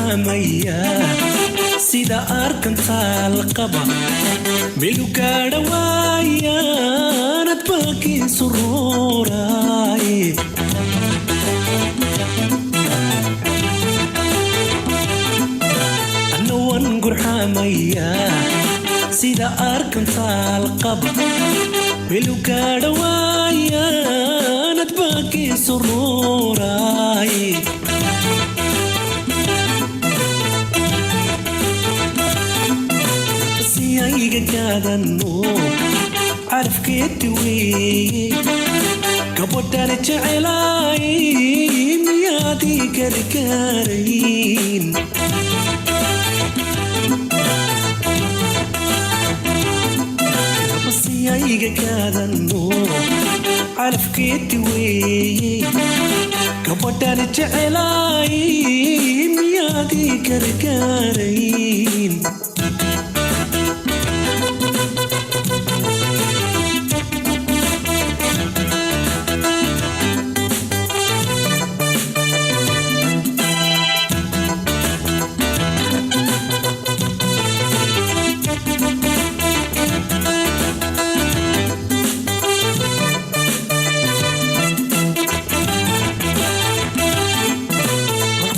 Gurxamaya sida arkantaal qaba melu gaadha waayaanad baakiisu ruuraay. Anna waan gurxamaya sida arkantaal qaba melu gaadha waayaanad baakiisu ruuraay. Siyayga gaadano carafkeeti weeye, gabadhana jecelaay miyaadii gargaarayn? Siyayga gaadano calafkeeti weeye, gabadhana jecelaay miyaadii gargaarayn?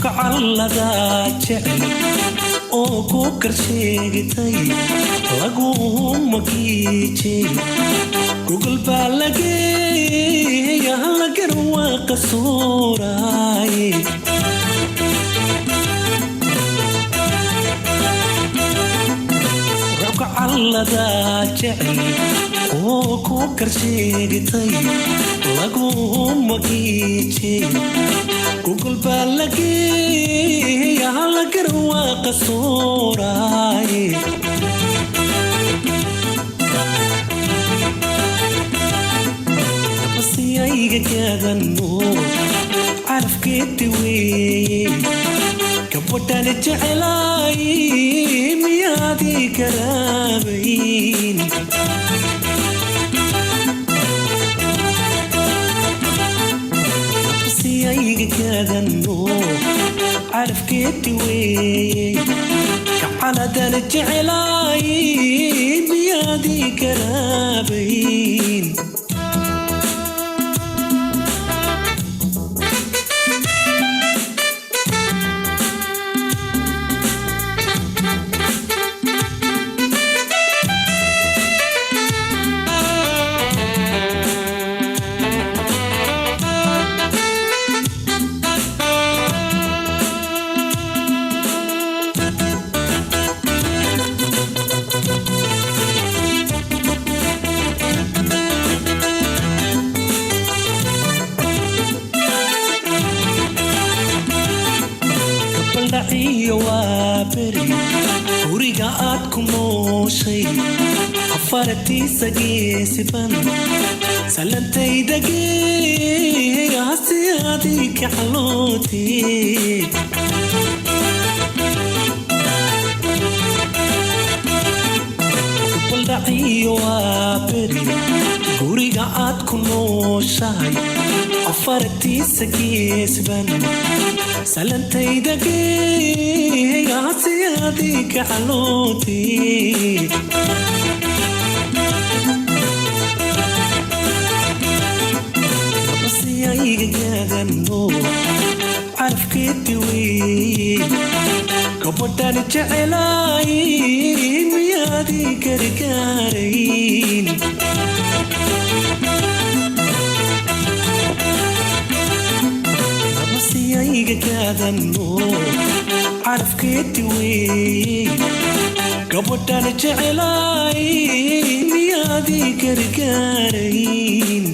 Calladaa jecel oo ku karsheegtay laguma giijay, gogol baa lageeya lagar waa qasuuraay. Ruuxka calladaa jecel oo ku karsheegtay laguma giijay, gogol baa lageeya lagar waa qasuuraay. Siyayga gaadano carafkeeti weeye, gabadhana jecelaay miyaadii garaabayn? Siyayga gaadano carafkeeti weeye, gacaladana jecelaay miyaadii garaabayn? Gabaldhaciyo waa beri guriga aad ku nooshay, afartiisa geesiban salantayda geeya si adii kaclooti. Gabaldhaciyo waa beri guriga aad ku nooshahay, afartiisa geesban salantayda geeya si adii kaclooti. Siyayga gaadano carafkeeti weeye, gabadhana jecelaay miyaadii gargaarayn? Siyayga gaadano carafkeeti weeye, gabadhana jecelaay miyaadii gargaarayn?